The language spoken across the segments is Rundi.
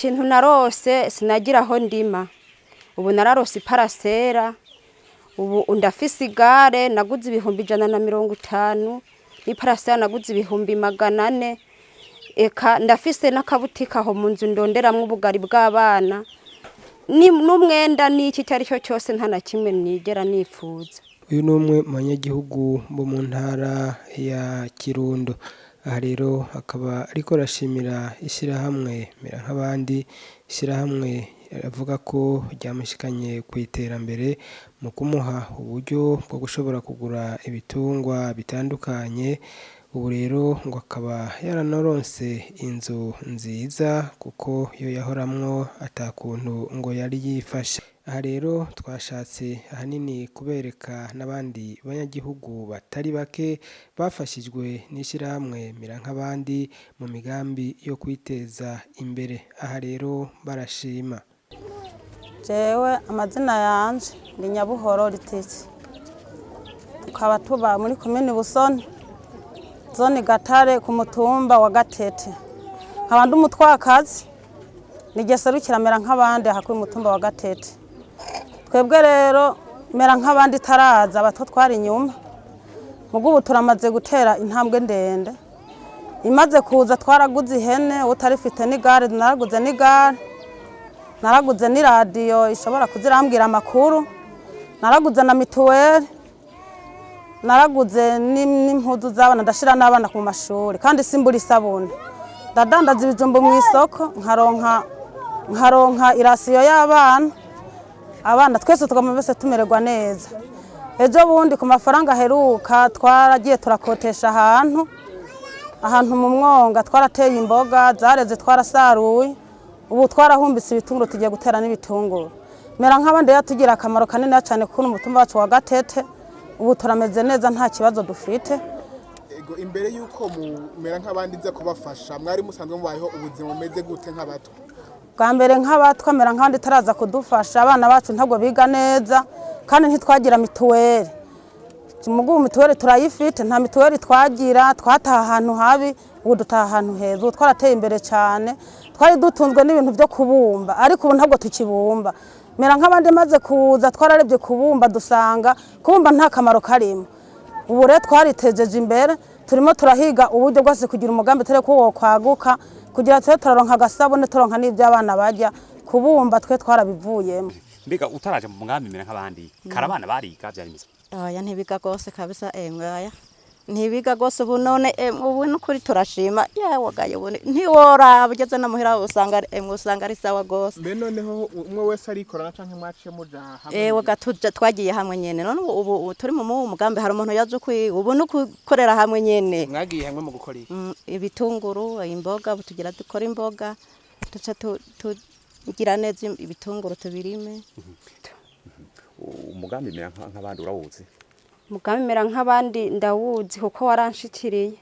Ikintu narose sinagira aho ndima, ubu nararose iparasera, ubu ndafise igare naguze 150,000 n'iparasera naguze 400,000, eka ndafise n'akabutike aho mu nzu ndonderamwo ubugari bw'abana n'umwenda n'iki icyo ari cyo cyose, nta na kimwe nigera nipfuza. Uyu ni umwe mu banyagihugu bo mu ntara ya Kirundo. Aha rero akaba ariko arashimira ishyirahamwe Mera nk'abandi, ishyirahamwe avuga ko ryamushikanye ku iterambere mu kumuha uburyo bwo gushobora kugura ibitungwa bitandukanye. Ubu rero ngo akaba yaranaronse inzu nziza kuko iyo yahoramwo ata kuntu ngo yari yifashe. Aha rero twashatse ahanini kubereka n'abandi banyagihugu batari bake bafashijwe n'ishyirahamwe Mera nk'abandi mu migambi yo kwiteza imbere. Aha rero barashima. Jewe amazina yanje ni Nyabuhoro Rititsi, tukaba tuba muri komini Busoni, zone Gatare, ku mutumba wa Gatete. Nkaba ndi umutwakazi, nije serukira Mera nk'abandi aha kuri mutumba wa Gatete. Twebwe rero Mera nk'abandi itaraza, abatwa twari inyuma, muga ubu turamaze gutera intambwe ndende. Imaze kuza twaraguze ihene, utarifite n'igare naraguze n'igare, naraguze n'iradiyo ishobora kuza irambwira amakuru, naraguze na mituweli, naraguze n'impuzu z'abana, ndashira n'abana ku mashuri, kandi simbura isabune. Ndadandaza ibijumbu mu isoko, nkaronka irasiyo y'abana, abana twese tugomba bose tumererwa neza. Ejo bundi ku mafaranga aheruka twaragiye turakotesha ahantu mu mwonga, twarateye imboga zareze, twarasaruye, ubu twarahumbitse ibitunguru, tugiye gutera n'ibitunguru. Mera nk'abandi yatugira akamaro kanini cyane kuko umutumba wacu wa Gatete ubu turameze neza, nta kibazo dufite. Ego, imbere y'uko mumera nk'abandi nza kubafasha, mwari musanzwe mubayeho ubuzima bumeze gute nk'abatwa? Bwa mbere nk'abatwa, Mera nk'abandi itaraza kudufasha, abana bacu ntabwo biga neza kandi ntitwagira mituweli. Mugu mituweli turayifite, nta mituweli twagira, twataha ahantu habi, ubu dutaha ahantu heza, ubu twarateye imbere cyane. Twari dutunzwe n'ibintu byo kubumba, ariko ubu ntabwo tukibumba. Mera nk'abandi maze kuza twararebye kubumba, dusanga kubumba nta kamaro karimo. Ubu rero twaritejeje imbere, turimo turahiga uburyo bwose kugira umugambi turi ko wokwaguka, kugira tube turaronka agasabune, turonka n'ibyo abana barya. Kubumba twe twarabivuyemo. Mbega utaraje mu mugambi Mera nk'abandi, kare abana bariga, vyari bimeze? Oya, ntibiga rwose kabisa, emwe, oya, ntibiga rwose. Ubu none emwe, ubu n'ukuri turashima, yewe, ubu ntiworaba ugeze no muhira usanga emwe, usanga ari sawa rwose. Mbe noneho umwe wese arikorana canke mwaciye muja hamwe? Ewe gatuja twagiye hamwe nyene. None ubu turi mu mugambi, hari umuntu yaje ukwiga, ubu ni ukukorera hamwe nyene. Mwagiye hamwe mu gukora iki? Ibitunguru, imboga. Ubu tugira dukora imboga, tuca tugira neza ibitunguru tubirime. Umugambi Mera nk'abandi urawuzi? Umugambi Mera nk'abandi ndawuzi kuko waranshikiriye.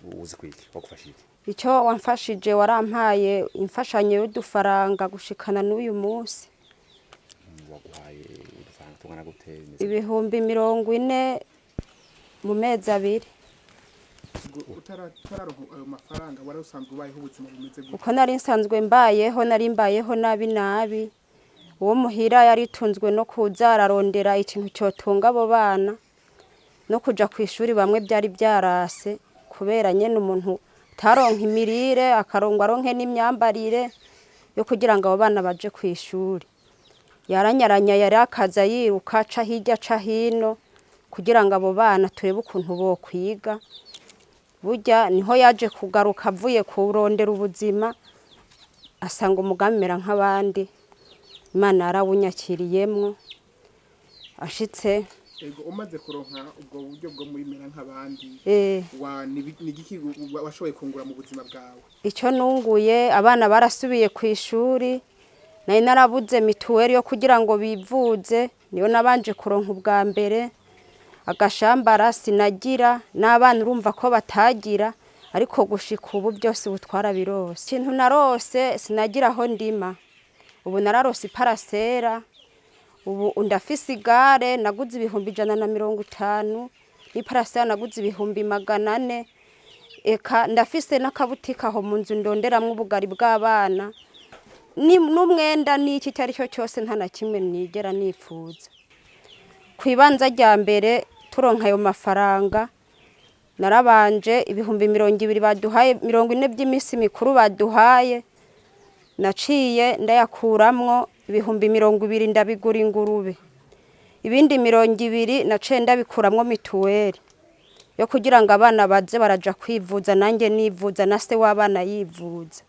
Uwuzi kwiki? Wagufashije iki? Icyo wamfashije, warampaye imfashanyo y'udufaranga gushikana n'uyu munsi. Waguhaye udufaranga tungana gute? 40,000 mu mezi 2. Utararonka ayo mafaranga wari usanzwe ubayeho ubuzima bumeze gute? Uko nari nsanzwe mbayeho, nari mbayeho nabi nabi. Uwo muhira yaritunzwe no kuza ararondera ikintu cyotunga abo bana, no kuja ku ishuri bamwe byari byarase kubera nyene umuntu taronka imirire, akarongwa aronke n'imyambarire yo kugira ngo abo bana baje ku ishuri. Yaranyaranya, yari akaza yiruka aca hirya aca hino kugira ngo abo bana turebe ukuntu bokwiga. Burya niho yaje kugaruka avuye kurondera ubuzima, asanga umugambi Mera nk'abandi, Imana yarawunyakiriyemwo ashitse. Ego, umaze kuronka ubwo buryo bwo muri Mera nk'abandi, wa ni igiki washoboye kungura mu buzima bwawe? Icyo nunguye, abana barasubiye ku ishuri. Nari narabuze mituweli yo kugira ngo bivuze, niyo nabanje kuronka ubwa mbere. Agashambara sinagira, n'abana urumva ko batagira, ariko gushika ubu byose ubu twarabirose. Ikintu narose sinagira aho ndima, ubu nararose iparasera, ubu ndafise igare naguze 150,000 n'iparasera naguze 400,000, eka ndafise n'akabutike aho mu nzu ndonderamwo ubugari bw'abana. N'umwenda n'iki icyo ari cyo cyose, nta na kimwe nigera nifuza. Ku ibanza rya mbere, turonka ayo mafaranga, narabanje 20,000 baduhaye, 40 by'iminsi mikuru baduhaye, naciye ndayakuramwo 20,000, ndabigura ingurube. Ibindi 20 naciye ndabikuramwo mituweli yo kugira ngo abana baze baraja kwivuza, nanjye nivuza, na se w'abana yivuza.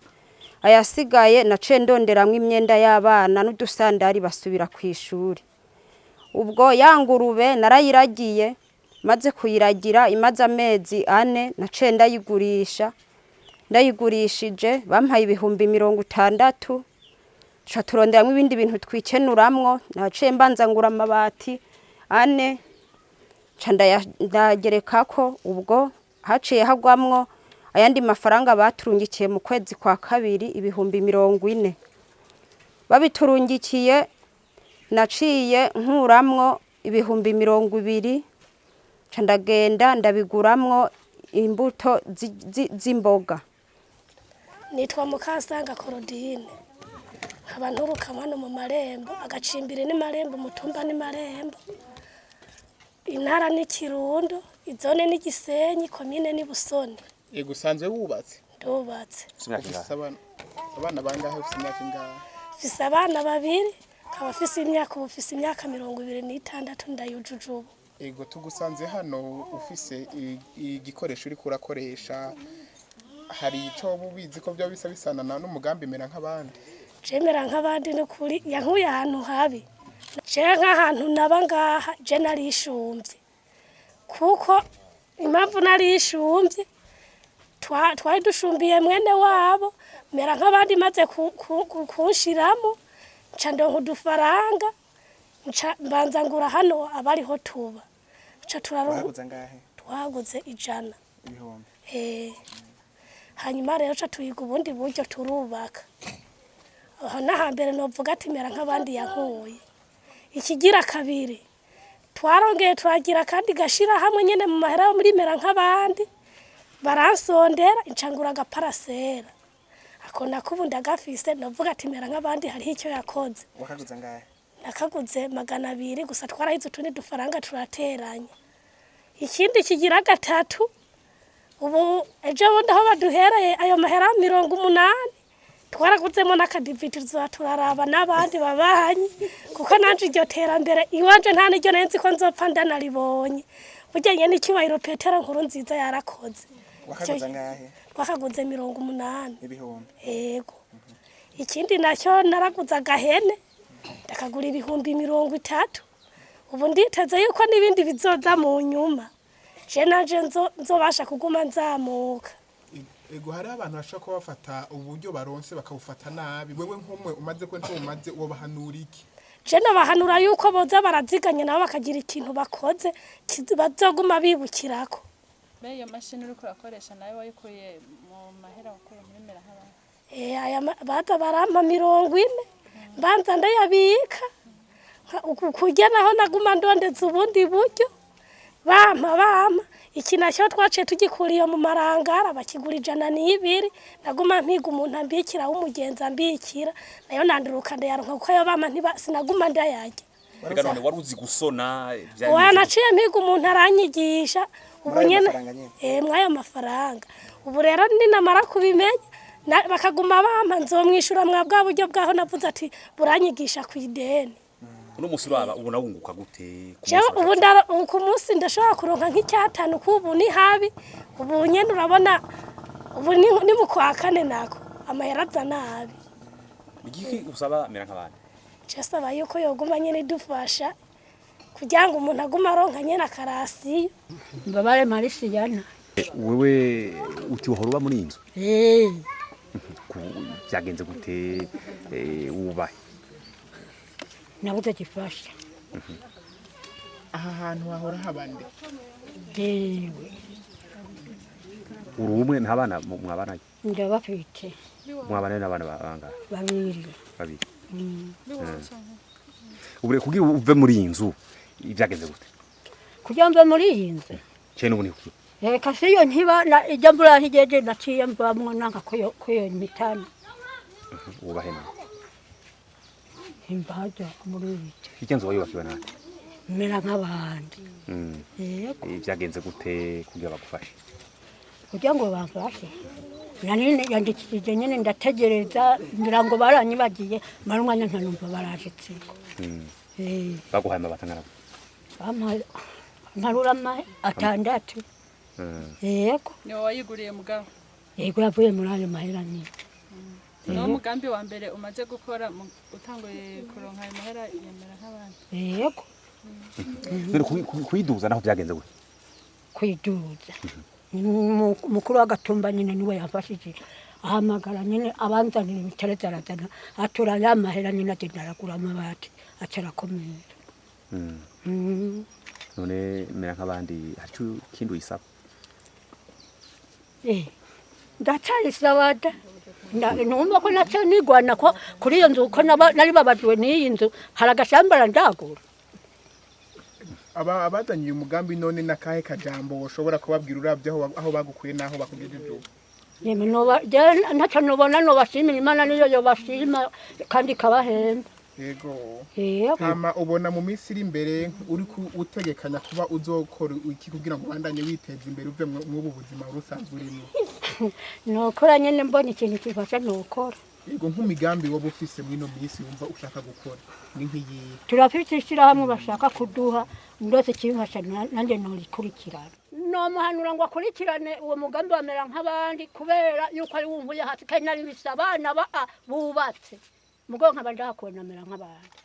Ayasigaye naciye ndonderamwo imyenda y'abana n'udusandari, basubira ku ishuri. Ubwo ya ngurube narayiragiye, maze kuyiragira imaze amezi 4, naciye ndayigurisha. Ndayigurishije bampaye 60,000, ca turonderamwo ibindi bintu twikenuramwo. Naciye mbanza ngura amabati 4, ca ndagerekako. Ubwo haciye hagwamwo ayandi mafaranga baturungikiye mu kwezi kwa kabiri, 40,000. Babiturungikiye, naciye nkuramwo 20,000, ca ndagenda ndabiguramwo imbuto z'imboga. Nitwa Mukasanga Korodine, nkaba nturuka hano mu Marembo, agacimbiri ni Marembo, umutumba ni Marembo, intara ni Kirundo, izone ni Gisenyi, komine ni Busoni. Yego, usanzwe wubatse? Ndubatse. Ufise abana bangahe? Ufise imyaka ingahe? Mfise abana babiri, nkaba mfise imyaka, ubu mfise imyaka 26, ndayujuje ubu. Ego, tugusanze hano ufise igikoresho uriko urakoresha. Hari ico woba ubizi ko vyoba bisa bisana n'umugambi Mera nk'abandi? Jemera nk'abandi ni ukuri yankuye ahantu habi. Je nk'ahantu naba ngaha, je narishumvye, kuko impamvu narishumvye, twari dushumbiye mwene wabo. Mera nk'abandi maze kunshiramo, nca ndonka udufaranga, nca mbanza ngura hano abariho tuba, nca turaronka. Waguze angahe? Twaguze 100. Ibihumbi. Hanyuma rero ca tuyiga ubundi buryo, turubaka. Aho n'ahambere novuga ati mera nk'abandi yankuye. Ikigira kabiri, twarongeye turagira kandi gashira hamwe nyene mu mahera yo muri mera nk'abandi, baransondera, incangura agaparasera. Ako nako ubu ndagafise, novuga ati mera nk'abandi hariho icyo yakoze. Wakaguze angahe? Nakaguze 200 gusa, twarahize utundi dufaranga turateranya. Ikindi kigira gatatu, ubu ejo bundi aho baduhereye ayo mahera 80, twaraguzemo n'akadiviti, tuzoba turaraba n'abandi babanyi, kuko nanje iryo terambere iwanje nta n'iryo nari nzi ko nzopfa ndanaribonye. Burya nyene icyubahiro Petero Nkuru Nziza yarakoze. Wakaguze angahe? Twakaguze 80. Ibihumbi. Yego. Ikindi nacyo, naraguze agahene, ndakagura 30,000. Ubu nditeze yuko n'ibindi bizoza mu nyuma, je nanje nzobasha kuguma nzamuka. Ego, hari abantu bashobora kuba bafata uburyo baronse bakabufata nabi. Wewe nk'umwe umaze ko nico umaze, wobahanura iki? Je nabahanura yuko boza baraziganya, nabo bakagira ikintu bakoze bazoguma bibukirako. Mbe iyo mashini uriko urakoresha nawe wayikuye mu mahera wakuye muri mera nk'abandi? Aya baza barampa 40, mbanza ndayabika. Uku kurya naho naguma ndondeza ubundi buryo, bampa. Iki nacyo twaciye tugikura iyo mu Marangara, bakigura 102. Naguma mpiga umuntu ambikira w'umugenzi, ambikira nayo, nanduruka ndayaronka, kuko ayo bampa sinaguma ndayarya. Reka none wari uzi gusona? Vyari Oya. bimeze gute? Naciye mpiga umuntu aranyigisha ubu. Muri ayo Nyene mafaranga nyene? Mw'ayo mafaranga. Ubu rero ninamara kubimenya, bakaguma bampa, nzomwishura mwa bwa buryo bwaho navuze ati buranyigisha ku ideni. Uno musi uraba ubona wunguka gute ku Jewe munsi? Ubu ubu ku munsi ndashobora kuronka nk'icyatanu, kuko ubu ni habi. Ubu nyene urabona ubu ni mu kwa kane, nako amahera aza nabi. Igiki usaba mera nk'abandi? Saba yuko yoguma nyene idufasha kugira ngo umuntu agume aronka nyene akarasiyo. Mbabare Marisiyana. Wewe uti wahora uba muri iyi nzu? Eh. Vyagenze gute? Wubahe? Nabuze gifasha. Aha hantu hahora habande? Jewe. Uri umwe, nta bana mwabanayo? Ndabafite. Mwabanayo n'abana bangahe? Babiri. Babiri. Ubu rero kugira uve muri iyi nzu vyagenze gute? Kugira mve muri iyi nzu? Cene ubu ni kuki? Reka siyo ntiba ijya mbura ntigeje, naciye mvamwo nanka kuyo mitana. Wubahe nawe? Imbaja muri iyi. Irya nzu wayubakiwe nande? Mera nk'abandi. Yego. Vyagenze gute kugira bagufashe? Kugira ngo bamfashe, nari yandikishije nyine, ndategereza ngira ngo baranyibagiye, mara umwanya nkanumva barashitseko. Baguhaye amabati angana gute? Bampaye amparura 6. Yego. Ni wowe wayiguriye mugabo? Yego, yavuye muri ayo mahera nyine. Niwo mugambi wa mbere umaze gukora utanguye kuronka ayo mahera yemera nk'abandi? Yego. None kuyiduza naho vyagenze gute? Kwiduza, mukuru w'agatumba nyine niwe yamfashije, ahamagara nyine abanzanira ibiteretse, arazana, atura ya mahera nyine, agenda aragura amabati, aca arakomera. None mera nk'abandi hari ico kindi uyisaba? Ndacayisaba da. Numva ko naca nigwana ko kuri iyo nzu, ko nari babajwe n'iyi nzu, hari agashambara ndagura. Aba abazanye uyu mugambi none n'akahe kajambo woshobora kubabwira uravye aho bagukuye n'aho bakugejeje ubu? Yemwe, noba je ntaco nobona nobashimira, Imana niyo yobashima kandi ikabahemba. Yego. Yego. Hama ubona mu minsi iri imbere uri utegekanya kuba uzokora iki kugira ngo ubandanye witeza imbere, uve mw'ubu buzima wari usanzwe urimo? Nokora nyene, mbona ikintu kifasha nokora. Yego, nk'imigambi woba ufise mw'ino minsi wumva ushaka gukora ni nk'iyihe? Turafite ishyirahamwe bashaka kuduha, ndose kimfasha nanjye norikurikirana. Nomuhanura ngo akurikirane uwo mugambi wamera nk'abandi, kubera yuko ari wumvuye hasi kandi nari bise abana bubatse, mugo nkaba ndahakubona mera nk'abandi.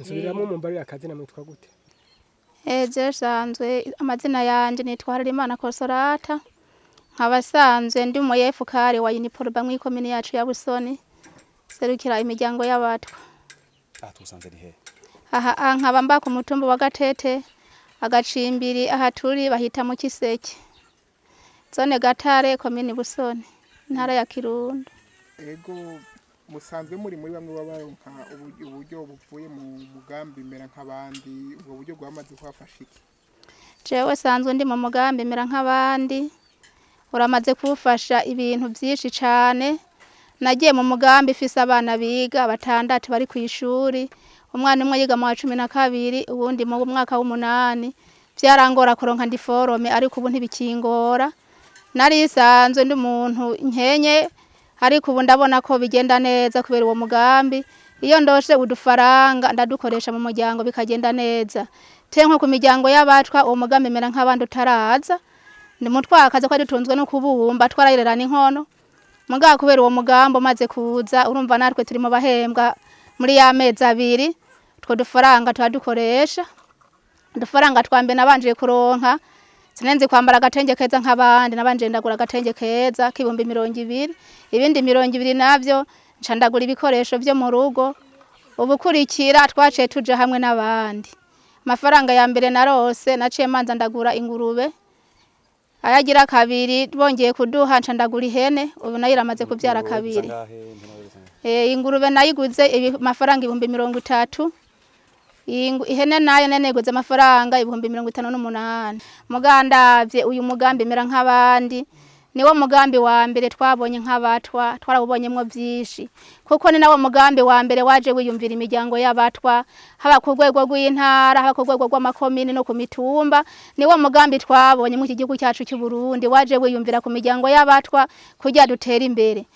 Nsubiramo, mumbarire akazina, mwitwa gute? Eje sanzwe amazina yanje nitwa Harerimana Consolata, nkaba sanzwe ndi umuyefukari wa Uniproba mw'ikomini yacu ya Busoni, serukira imiryango y'abatwa. Aha tusanze ni he? Aha nkaba mba ku mutumba wa Gatete, agacimbiri aha turi bahita mu Kiseke, zone Gatare, komini Busoni, intara ya Kirundo. Ego, musanzwe muri bamwe baba baronka uburyo buvuye mu mugambi mera nk'abandi. Ubwo buryo bwamaze kuhafasha iki? Jewe sanzwe ndi mu mugambi mera nk'abandi, uramaze kuwufasha ibintu byinshi cane. Nagiye mu mugambi ifise abana biga batandatu bari ku ishuri, umwana umwe yiga mu wa 12, uwundi mu mwaka w'umunani. Vyarangora kuronka uniforme, ariko ubu ntibikingora. Nari sanzwe ndi umuntu nkenye, ariko ubu ndabona ko bigenda neza kubera uwo mugambi. Iyo ndoshe udufaranga ndadukoresha mu muryango bikagenda neza. Te nko ku miryango y'abatwa, uwo mugambi mera nk'abandi utaraza, ni mutwakaza ko dutunzwe no kubumba, twarayirerana inkono. Mugabo kubera uwo mugambi umaze kuza, urumva natwe turi mu bahembwa muri ya mezi 2, utwo dufaranga turadukoresha. Udufaranga twa mbere nabanje kuronka, sinenzi kwambara agatenge keza nk'abandi, nabanje ndagura agatenge keza k'20,000, ibindi 20 navyo nca ndagura ibikoresho vyo mu rugo. Ubukurikira twaciye tuja hamwe n'abandi. Amafaranga ya mbere narose, naciye manza ndagura ingurube. Ayagira kabiri bongeye kuduha, nca ndagura ihene, ubu nayo iramaze kuvyara kabiri. Ingurube nayiguze amafaranga 30,000. Ihene nayo nene iguze amafaranga 58,000. Mugandavye uyu mugambi mera nk'abandi, niwo mugambi wa mbere twabonye nk'abatwa, twarawubonyemwo vyinshi, kuko ni nawo mugambi wa mbere waje wiyumvira imiryango y'abatwa, haba ku rwego rw'intara, haba ku rwego rw'amakomini no ku mitumba. Niwo mugambi twabonye mu iki gihugu cyacu cy'u Burundi waje wiyumvira ku miryango y'abatwa kugira dutere imbere.